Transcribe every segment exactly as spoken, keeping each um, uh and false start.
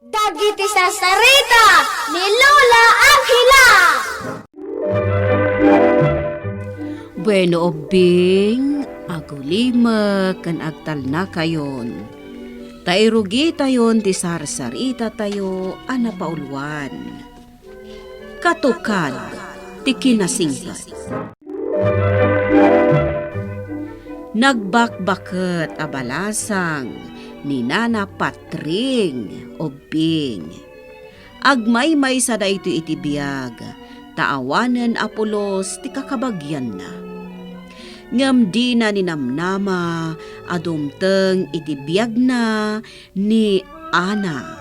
Dagiti sarsarita ni Lola Angela. Bueno, ubbing, agulimek ken agtalnakayon. Ta irugitayon ti sarsaritatayo a napauluan. Katukad ti kinasingpet. Nagbakbaket a balasang ni Nana Patring, ubbing. Agmaymaysa daytoy iti biag, ta awanen a pulos ti kakabagianna. Ngem dina ninamnama a dumteng iti biagna ni Ana.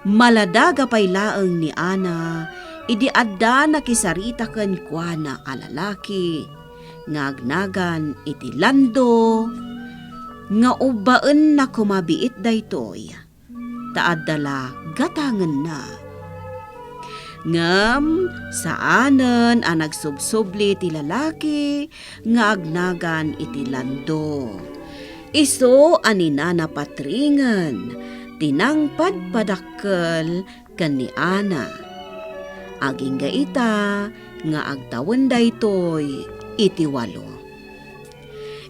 Maladaga pay laeng ni Ana idi adda nakisarita kenkuana a lalaki nga agnagan iti Lando, nga ubbaenna koma biit daytoy, ta adda la gatangenna. Ngem saanen a nagsubsubli ti lalaki nga agnagan iti Lando. Isu a ni Nana Patringen ti nangpadpadakkel ken ni Ana. Agingga ita nga agtawen daytoy iti walo.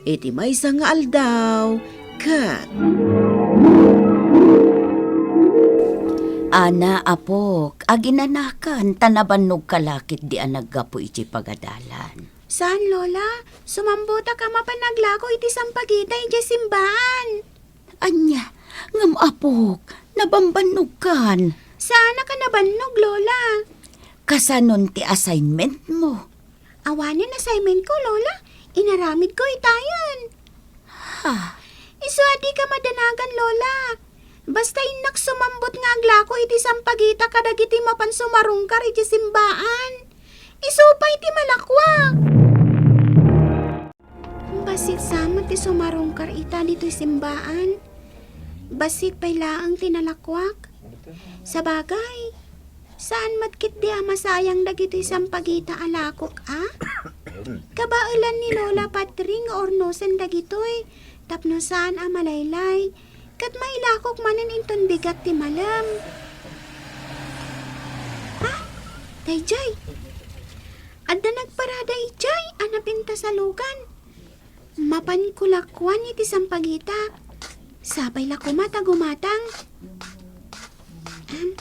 Iti maysa nga aldaw, ket Ana, apok, aginanakan ta nabannogka la ketdi a naggapu iti pagadalan. Saan, Lola. Sumambutak a mapan aglako iti sampagita idiay simbaan. Ania, ngem apok, nabambannogkan. Saanak a nabannog, Lola. Kasanon ti assignment mo? Awanen assignment ko, Lola. Inaramid ko itayen. Ha? Isu a dika madanagan, Lola. Basta innak sumambut nga aglako iti sampagita kadagiti mapan sumarungkar iti simbaan. Isu pay ti malakwak. Bassit sa met ti sumarungkar ita ditoy simbaan. Bassit pay laeng ti nalakwak. Sabagay, saan met ketdi a masayang dagitoy sampagita a lakok a? Kabaelan ni Lola Patring nga urnosen dagitoy tapno saan a malaylay, ket mailakok manen inton bigat ti malem. Ha? Daydiay! Adda nagparada idiay a napintas a lugan. Mapanko lakuan iti sampagita. Sapay la koma ta gumatang. Ahem.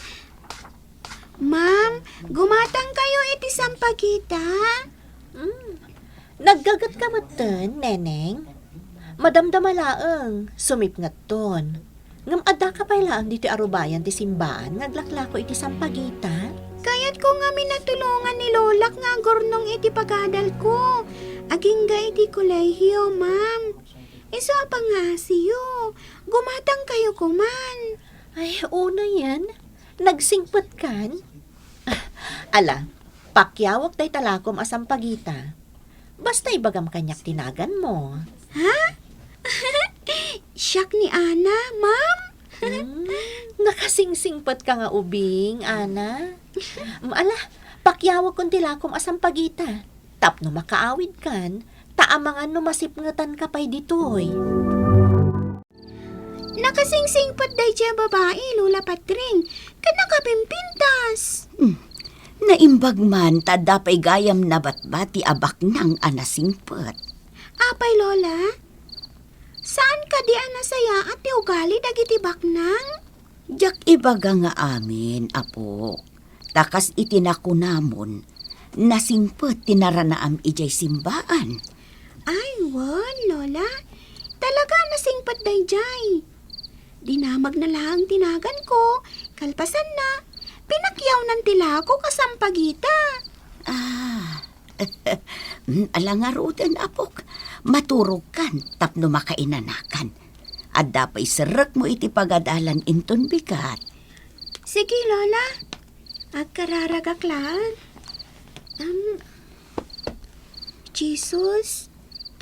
Ma'am, gumatangkayo iti sampagita? Mm. Naggagetka metten, Neneng? Madamdama laeng, sumipngetton. Ngem addaka pay laeng ditoy arubayan ti simbaan nga aglaklako iti sampagita? Kayatko ngamin a tulongan ni Lolak nga agurnong iti pagadalko. Agingga iti kolehio, ma'am. Isu a pangaasiyo. Gumatangkayo koman. Ay, unayen. Nagsingpetkan? Ah, ala, pakyawak dayta lakom a sampagita. Basta ibagam kaniak ti naganmo. Ha? Siak ni Ana, ma'am? Hmm, nakasingsingpetka nga ubing, Ana. Mm, ala, pakyawakon ti lakom a sampagita. Tapno makaawidkan, ta amangan no masipngetanka pay ditoy. Nakasingsingpet daydiay a babai, Lola Patring, ket nakapimpintas. Hmm. Naimbag man ta adda pay gayam nabatbati a baknang a nasingpet. Apay, Lola? Saan kadi a nasayaat ti ugali dagiti baknang? Diak ibaga nga amin, apo. Ta kas iti nakunamon, nasingpet ti naranaam idiay simbaan. Ay, wen, Lola. Talaga a nasingpet daydiay. Dinamagna laeng ti naganko, kalpasanna, pinakyawnan ti lakok a sampagita. Ah. Mm, ala ngaruden, apok. Maturogkan tapno makainanakan. Adda pay serrekmo iti pagadalan inton bigat. Sige, Lola. Agkararagak laeng. Am, Jesus,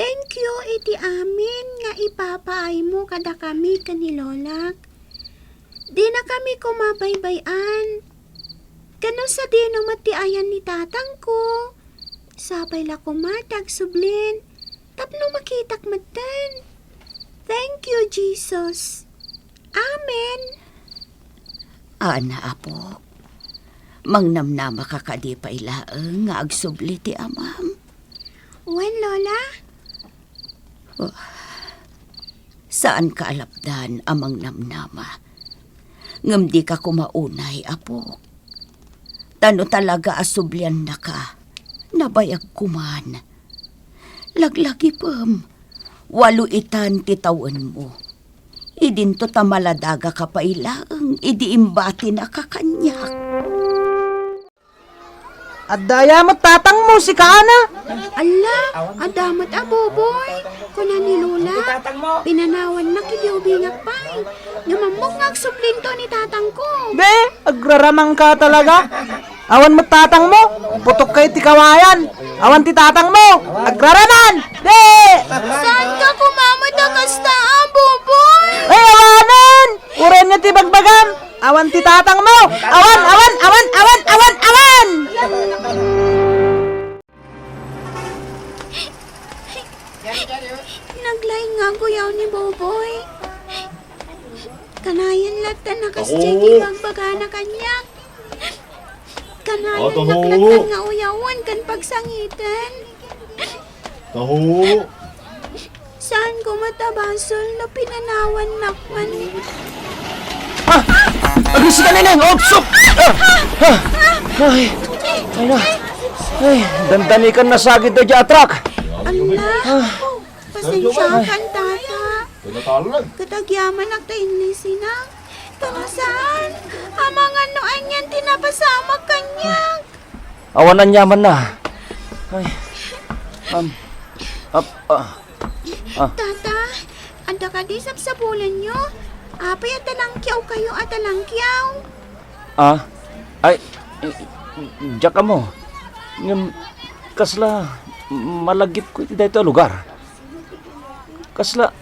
thank you iti amin nga ipapaaymo kadakami ken ni Lolak. Dinakami koma baybay-an. Ken no sadino met ti ayan ni tatangko, sapay la koma ti agsublin tapno makitak metten. Thank you, Jesus. Amen. Ana, apo, mangnamnamaka kadi pay laeng nga agsubli ti amam? Wen, Lola. Oh, saanka a lapdan a mangnamnama. Ngem dika koma unay, apo. Ta no talaga a subliannaka, nabayag koman. Laglagipem, walo itan ti tawenmo. Idinto ta maladagaka pay laeng idi imbatinaka kaniak. Adda aya met tatangmo, sika, Ana? Alla, adda met a, Boboy. Kuna ni Lola, pinanawannak idi ubingak pay. Ngem ammok nga agsublinto ni tatangko. Be, agraramangka talaga. Awan met tatangmo, putokkay ti kawayan. Awan ti tatangmo, agraraman. Be! Saanka koma met a kasta, a, Boboy? Ay, awanen! Uray ania ti bagbagam. Awan ti tatangmo. Awan, awan, awan, awan, awan, awan! Naglaing nga aguyaw ni Boboy. Kanayon latta nga kasdiay ti bagbagana kaniak. Kanayon latta nga uyawen ken pagsangiten. Taho. Saanko met a basol no pinanawannak man. Ah! Agriska, Neneng! Opsok! Ah! Ah! Ay! Ay na! Ay, dandani kan nasagid daydi a truck! Ala! Pasensiakan, tata. Ket agyamanak ta inlisinak. Kano saan? Amangan no anian ti napasamak kaniak. Awan aniamanna. Ay. Am. Ap-, ah. Ah. Tata, adda kadi sapsapulenyo? Apay a talangkiawkayo a talangkiaw? Ah? Ay, diak ammo. Ngem, kasla malagipko iti daytoy a lugar. Kasla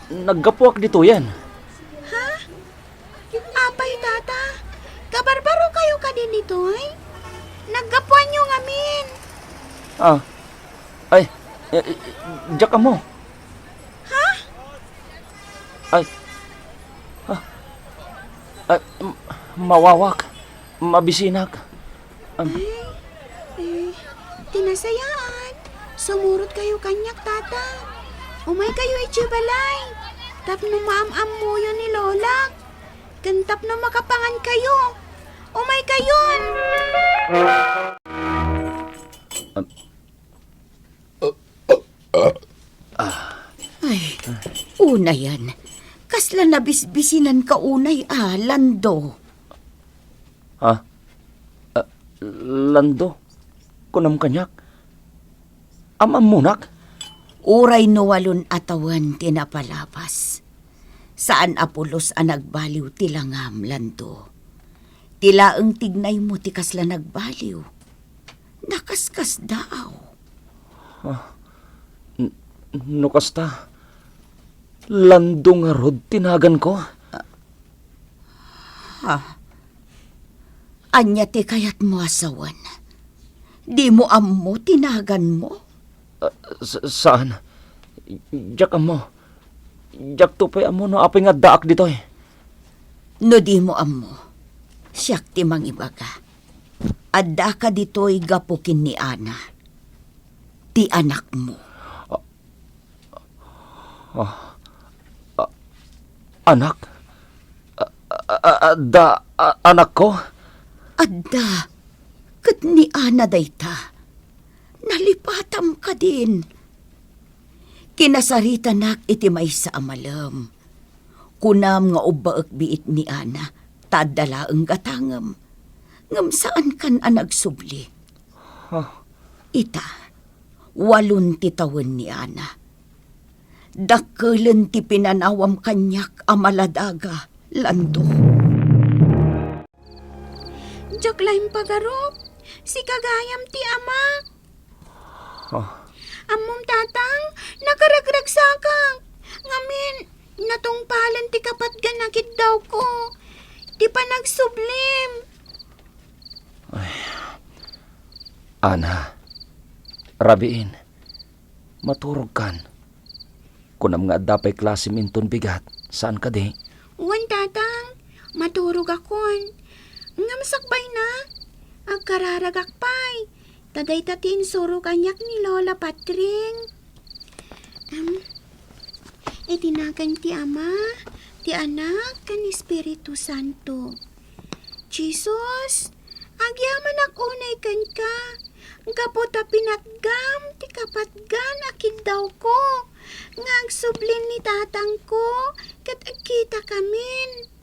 naggapuak ditoyen. Ha? Apay, tata? Kabarbarokayo kadi ditoy? Naggapuanyo ngamin. Ah. Ay, eh, eh, diak ammo. Ha? Ay. Ah. Ay, m-, mawawak. Mabisinak. Am. Ay, eh, ti nasayaat. Sumurotkayo kaniak, tata. Umaykayo idiay balay. Tapno maam-ammoyo ni Lolak. Ken tapno makapangankayo. Umaykayon! Am. Ay, unayen. Kasla nabisbisinanka unay a, Lando. Ha? Ah, Lando? Kunam kaniak? Am-ammonak? Uray no walon a tawen ti napalabas. Saan a pulos a nagbaliw ti langam, Lando. Ti laeng tignaymo ti kasla nagbaliw. Nakaskasdaaw. Ah, n-, no kasta, Lando ngarud ti naganko? Ah, ha? Ania ti kayatmo a sawen? Dimo ammo ti naganmo? Ah, sa-, saan. Diak ammo. Diakto pay ammo no apay nga addaak ditoy. No dimo ammo, siak ti mangibaga. Addaka ditoy gapu ken ni Ana, ti anakmo. Ah, ah, ah, anak? Ah, ah, ah, adda, ah, anakko? Adda. Ket ni Ana dayta. Nalipatam kadin. Kinasaritanak iti maysa a malem. Kunam nga ubbaek biit ni Ana, ta adda laeng gatangem. Ngem saankan a nagsubli. Huh? Ita, walon ti tawen ni Ana. Dakkelen ti pinanawam kaniak a maladaga, Lando. Diak laeng pagarup, sika gayam ti ama. Ah. Ammom, Tatang, nakaragragsakak. Ngamin, natungpalen ti kapatgan a kiddawko. Ti panagsublim. Ay. Ana, rabiin, maturogkan. Kunam nga adda pay klasem inton bigat, saan kadi? Wen, Tatang, maturogakon. Ngem sakbayna, agkararagak pay. Ta dayta ti insuro kaniak ni Lola Patring. Em, iti nagan ti Ama, ti Anak, ken Espiritu Santo. Jesus, agyamanak unay kenka, gapu ta pinatgam ti kapatgan a kiddawko, nga agsublin ni tatangko, ket agkitakamin.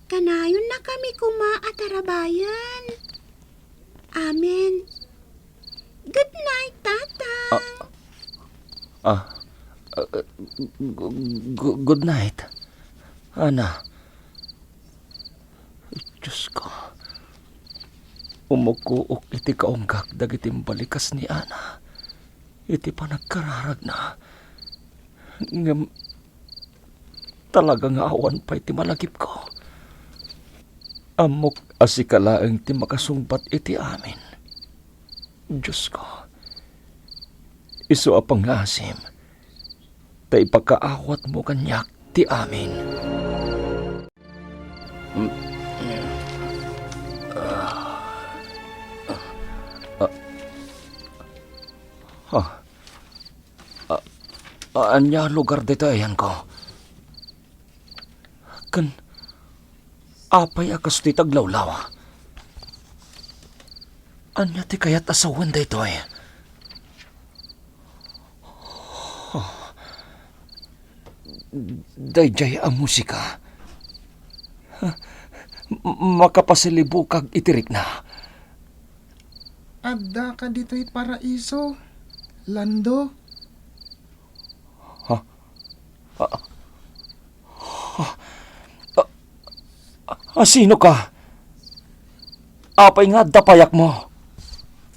Kanayonnakami koma a tarabayen. Amen. Good night, Tatang. Ah, ah, ah, gu-, gu-, good night, Ana. Diyos ko, umukkuok iti kaunggak dagiti imbalikas ni Ana iti panagkararagna. Ngem talaga nga awan pay ti malagipko. Ammok a sika laeng ti makasungbat iti amin. Diyos ko, isu a pangngaasim, ta ipakaawatmo kaniak ti amin. Ah, ah, ania a lugar daytoy, ayanko? Ken apay a kastoy ti aglawlaw? Ania ti kayat a sawen daytoy? Daydiay a musika. M-, makapasilibukag iti rikna. Addaka ditoy paraiso, Lando. Ha? A, a, a, a, sino ka? Apay nga adda payakmo?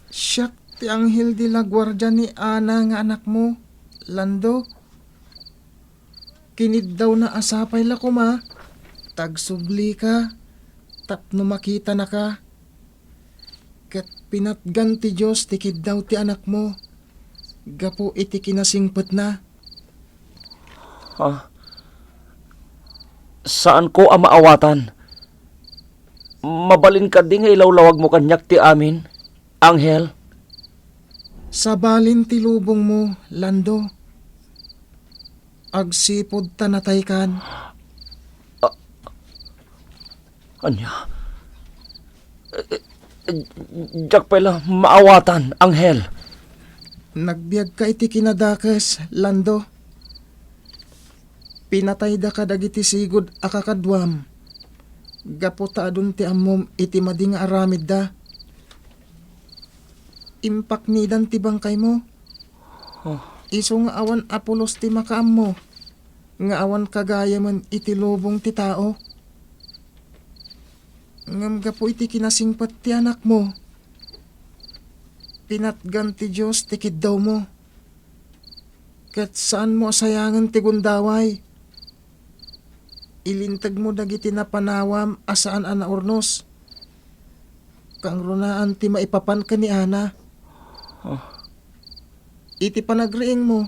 Siak ti anghel de la guardia ni Ana nga anakmo, Lando. Kiniddawna a sapay la koma ta agsublika tapno makitanaka. Ket pinatgan ti Dios ti kiddaw ti anakmo gapu iti kinasingpetna. Ah, saanko a maawatan. Mabalin kadi nga ilawlawagmo kaniak ti amin, anghel? Sabalin ti lubongmo, Lando. Agsipud ta nataykan. A-, ania? E, e, e, diak pay la maawatan, anghel. Nagbiagka iti kinadakes, Lando. Pinatayda kadagiti sigud a kakaduam, gapu ta adun ti ammom iti madi nga aramidda. Impaknidan ti bangkaymo. Oh. Isu nga awan a pulos ti makaammo nga awan kagayamen iti lubong ti tao. Ngem gapu iti kinasingpet ti anakmo, pinatgan ti Dios ti kiddawmo. Ket saanmo a sayangen ti gundaway. Ilintegmo dagiti napanawam a saan a naurnos. Kangrunaan ti maipapan ken ni Ana. Ah. Iti panagriingmo,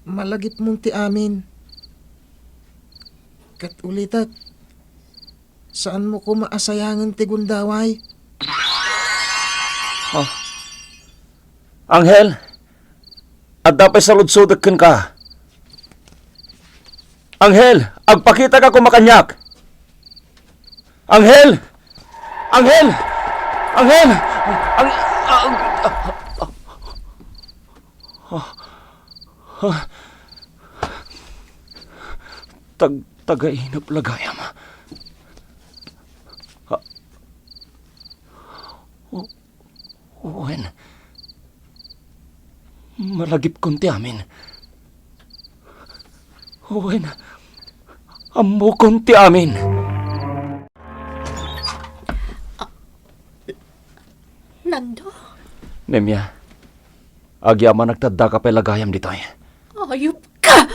malagipmon ti amin. Ket ulitek, saanmo koma a sayangen ti gundaway. Ah. Anghel, adda pay saludsodek kenka. Anghel, agpakitaka koma kaniak. Anghel! Anghel! Anghel! Ang-, ang-, Tag-, tagainep la gayam. Ah. Wen, malagipkon ti amin. Wen, ammokon ti amin. Nando? Nemia, agyamanak ta addaka pay la gayam ditoy. Ayup ka!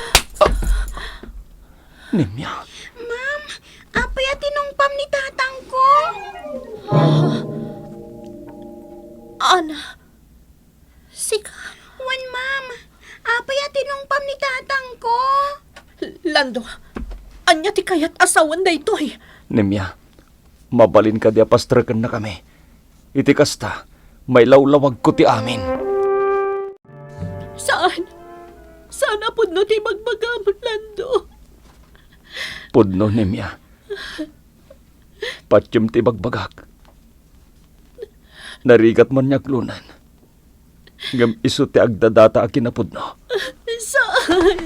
Nemia. Ma'am, apay a tinungpam ni tatangko? Ana, sika? Wen, ma'am. Apay a tinungpam ni tatangko? Lando, ania ti kayat a sawen daytoy? Nemia, Mabalin kadi a pastreken na kami. Iti kasta, mailawlawagko ti amin. Saan? Saan a pudno ti ibagbagam, Lando? Pudno, Nemia. Patiem ti ibagbagak. Narigat man nga aklonen. Ngem isu ti agdadata a kinapudno. Saan?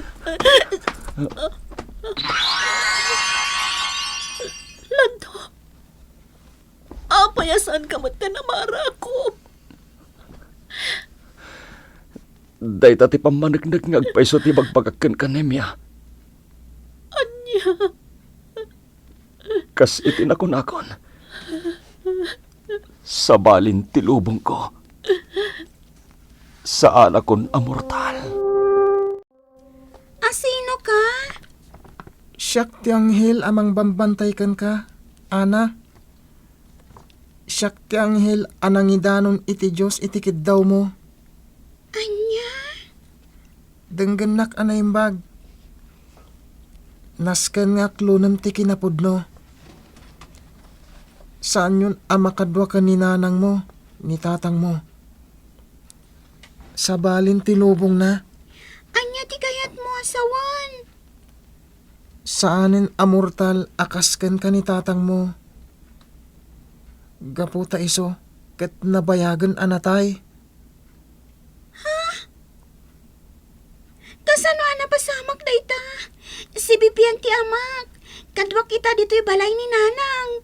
Lando, apay a saanka met nga namarakop? Dayta ti pammaneknek nga agpayso ti ibagbagak kenka, Nemia. Ania? Kas iti nakunakon, sabalin ti lubongko, saanakon a mortal. Asino ka? Siak ti anghel a mangbambantay kenka, Ana. Siak ti anghel a nangidanon iti Dios iti kiddawmo. Ania? Denggennak a naimbag. Nasken nga aklonem ti kinapudno. Saanyon a makadua ken ni nanangmo, ni tatangmo. Sabalin ti lubongna. Ania ti kayatmo a sawen? Saanen a mortal a kas kenka ni tatangmo. Gapu ta isu ket nabayagen a natay. Ha? Kasano a napasamak dayta? Sibibiag ti amak. Kaduak ita ditoy balay ni nanang.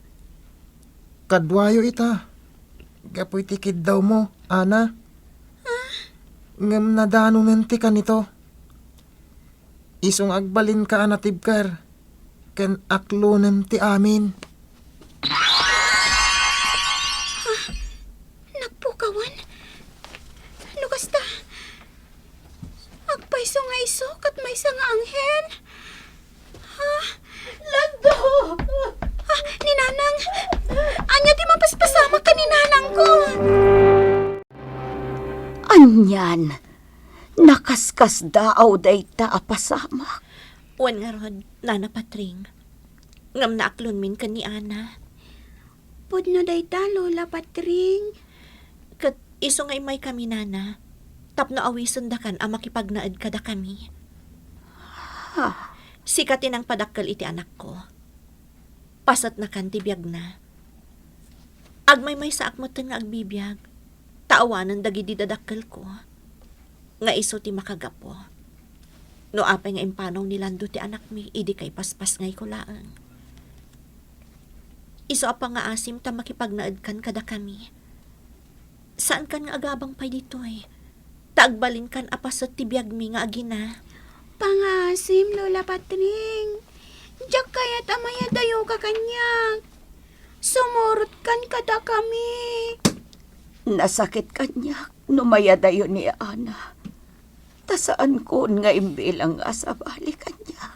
Kaduayo ita. Gapu iti kiddawmo, Ana. Ha? Ngem nadanonen ti kanito. Isu nga agbalinka a natibker ken aklonem ti amin. Ah, nagpukawan? No kasta, agpayso nga isu ket maysa nga anghel? Ah, Lando! Ah, ni Nanang! Ania ti mapaspasamak ken ni Nanangko? Anian, nakaskasdaaw dayta a pasamak. Wen ngarud, Nana Patring, ngem naaklonmin ken ni Ana. Pudno dayta, Lola Patring. Ket isu nga immaykami, Nana, tapno awisendakan a makipagnaed kadakami. Ha? Sika ti nangpadakkel iti anakko. Pasetnakan ti biagna. Agmaymaysaak metten nga agbibiag, ta awanen dagidi dadakkelko nga isu ti makagapu. No apay nga impanaw ni Lando ti anakmi idi kaipaspasngayko laeng. Isu a pangaasim ta makipagnaedkan kadakami. Saankan nga agabang pay ditoy, ta agbalinkan a paset ti biagmi nga agina. Pangaasim, Lola Patring. Diak kayat a mayadayoka kaniak. Sumurotkan kadakami. Nasakit kaniak no mayadayo ni Ana. Ta saankon nga imbilang nga sabali kaniak.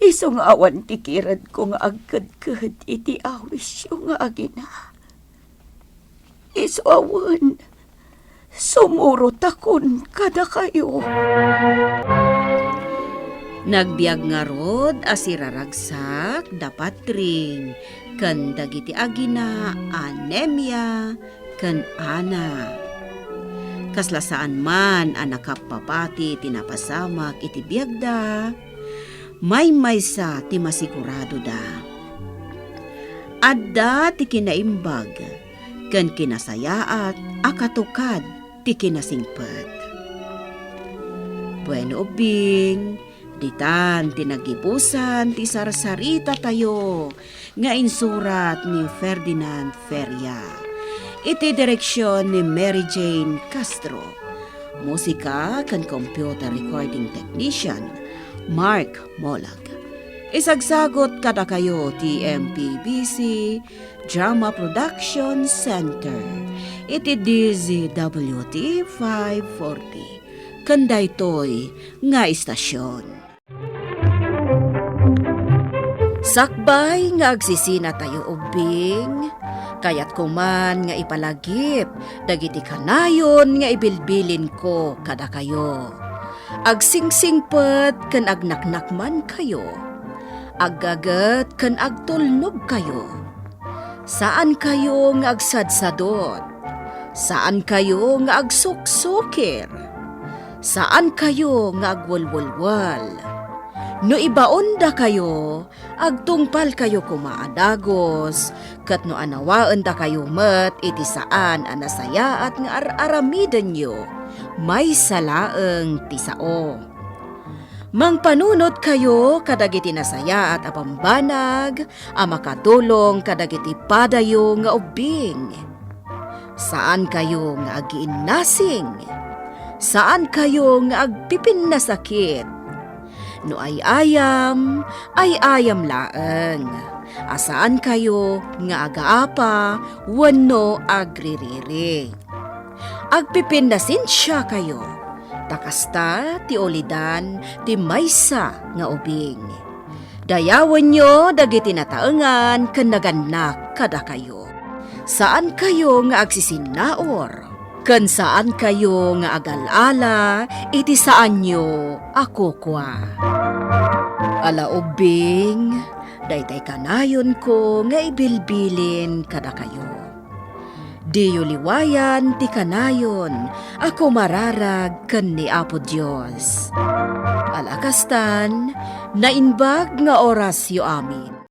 Isu nga awan ti kiredko nga agkedked iti awisyo nga agina. Isu a wen, sumurotakon kadakayo. Nagbiag ngarud a siraragsak da Patring ken dagiti agina a Nemia ken Ana. Kasla saan man a nakappapati ti napasamak iti biagda, maymaysa ti masiguradoda. Adda ti kinaimbag ken kinasayaat a katukad ti kinasingpet. Bueno, ubbing, ditan ti naggibusan ti sarsaritatayo nga insurat ni Ferdinand Feria. Iti direksion ni Mary Jane Castro. Musika ken computer recording technician, Mark Molag. Isagsagut kadakayo ti M P B C Drama Production Center iti D Z W T five forty. Ken daytoy nga istasyon. Sakbay nga agsisinatayo ubbing, kayatko man nga ipalagip dagiti kanayon nga ibilbilinko kadakayo. Agsingsingpet ken agnaknakmankayo. Aggaget ken agtulnogkayo. Saankayo nga agsadsadot. Saankayo nga agsuksukir. Saankayo nga agwelwelwel. No ibaondakayo, agtungpalkayo koma a dagus, ket no anawaendakayo met iti saan a nasayaat nga ar-aramidenyo, maysa laeng ti sao. Mangpanunotkayo kadagiti nasayaat a bambanag a makatulong kadagiti padayo nga ubbing. Saankayo nga agiinnasing. Saankayo nga agpipinnasakit. No ay-ayam, ay-ayam laeng. A saankayo nga agaapa wenno agririri. Agpipinnasensiakayo, ta kasta ti ulidan ti maysa nga ubing. Dayawenyo dagiti nataengan ken nagannak kadakayo. Saankayo nga agsisinnaur, ken saankayo nga agal-ala iti saanyo a kukua. Ala ubbing, daytay kanayonko nga ibilbilin kadakayo. Diyo liwayan ti kanayon a kumararag ken ni Apo Dios. Ala kastan, naimbag nga orasyo amin.